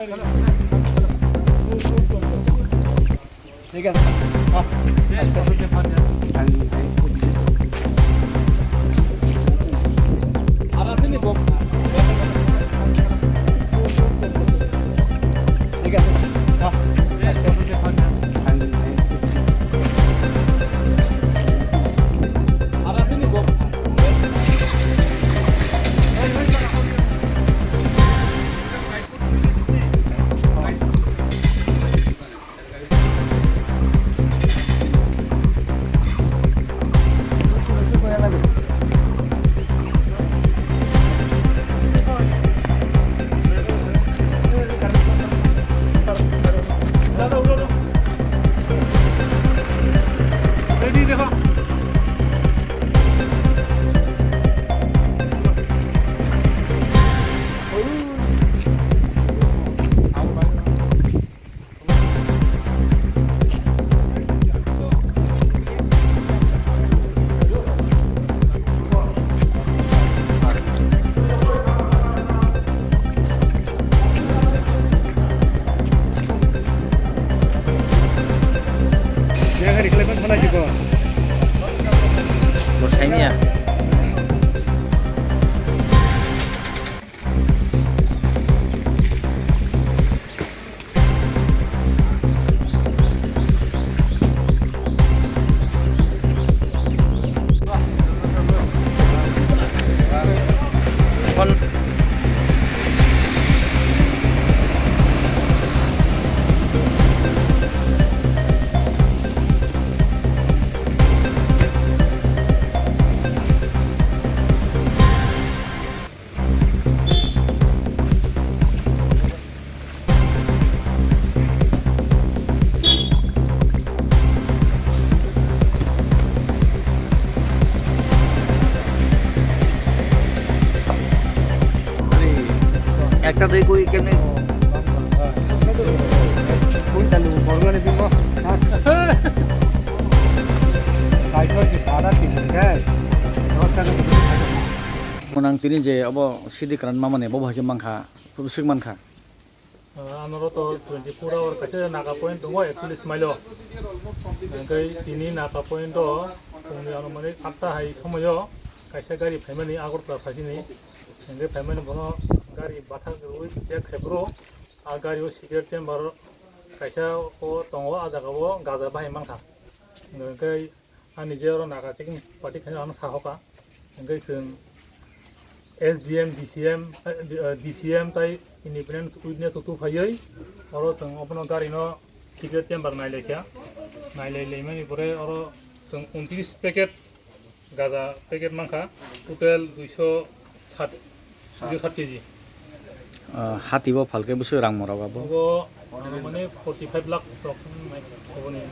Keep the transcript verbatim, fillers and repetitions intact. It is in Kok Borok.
ঠিক আছে। ঠিক আছে। Bo saimanya. Ekta dei koi kemne? Koi talu borgani bimbo. Kaisoi ji sada tini kai. Dos taka. Munang tini je abo sidi karan mamane bo bahai mankha, sik mankha. Ah, anoro to twenty four hour kaisa Naga point tongo, actually smile o. Hingke tini Naga point o tongni anumanik atta hai somoyo kaisa gari phaimani Agartala phaisini. Hingke phaimani bono gari bathak rwi check khaibro. A gari o secret chamber kaisa o tongo, a jaga o gaja bahai mankha. Hingke Ani je oro Naga checking party khaino ano sahoka. Hingke chwng S D M, D C M, eh, D C M tai independent witness rok tubufaiwi oro chwng obono gari no secret chamber nailaikha. Nailai laimani pore oro chwng untris packet gaja packet mankha, total duiso sat, duiso sat K G. Ah, hati bo phalke bwswk rang morok abo? Bo, ah, mane forty five lakhs rok wngnai oboni.